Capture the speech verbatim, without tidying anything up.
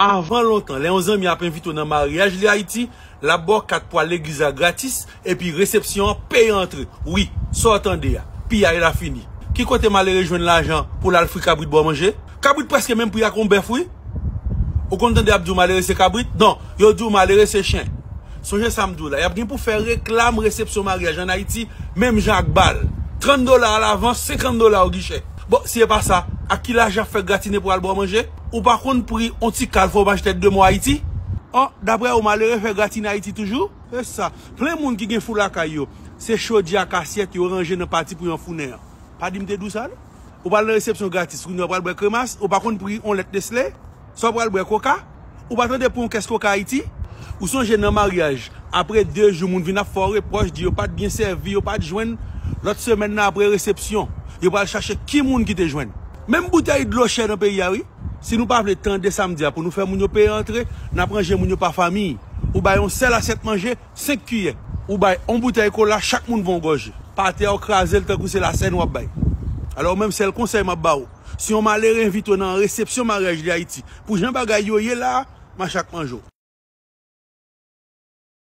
Avan lontan, lè yon zanmi ap envite w nan maryaj li Ayiti, l ap ba w kat pou al legliz la gratis, epi resepsyon an peye antre. Wi, sa w tande a. Piyay la fini. Ki kote malere jwenn lajan pou l al fri kabrit ba w manje? Kabrit prèske menm pri ak yon bèf, wi. Ou konn tande y ap di w malere se kabrit? Non, yo di w malere se chen. Sonje sa m di w la, y ap gen pou fè reklam resepsyon maryaj ann Ayiti, menm jan ak bal. Trant dola alavans, senkant dola o gichè. Bon, si e pa sa, ak ki lajan y ap fè gratine pou al ba w manje? Ou pa konn pri on ti kal fòmaj tèt de mò Ayiti? An, daprè ou, malere fè gratine Ayiti toujou? Se sa. Plen moun ki gen fou lakay yo, se chodyè ak asyèt yo ranje nan pati pou yon founè an. Pa di m te di w sa, non? Ou pral nan resepsyon gratis, kounye a w pral bwè kremas, ou pa konn pri on lèt Nestlé? Sa w pral bwè, koka? Ou pa tande pou yon kès koka Ayiti? Ou sonje nan maryaj, apre de jou, moun vin ap fè w repwòch, di yo pa t byen sèvi, yo pa t jwenn. Lòt semèn nan, apre resepsyon, yo pral chache ki moun ki te jwenn. Menm boutèy dlo chè nan peyi a, wi. Si nou pa vle tande sa m di a pou nou fè moun yo peye antre, n ap ranje moun yo pa fanmi. Ou bay yon sèl asyèt manje, senk kiyè. Ou bay yon boutèy kola, chak moun van yon gòje. Pa tè, ou kraze l tankou se lasèn w ap bay. Alò, menm sèl konsèy m ap ba w, si yon malere envite w nan resepsyon maryaj li Ayiti, pou jan bagay yo ye la a, mache ak manje w.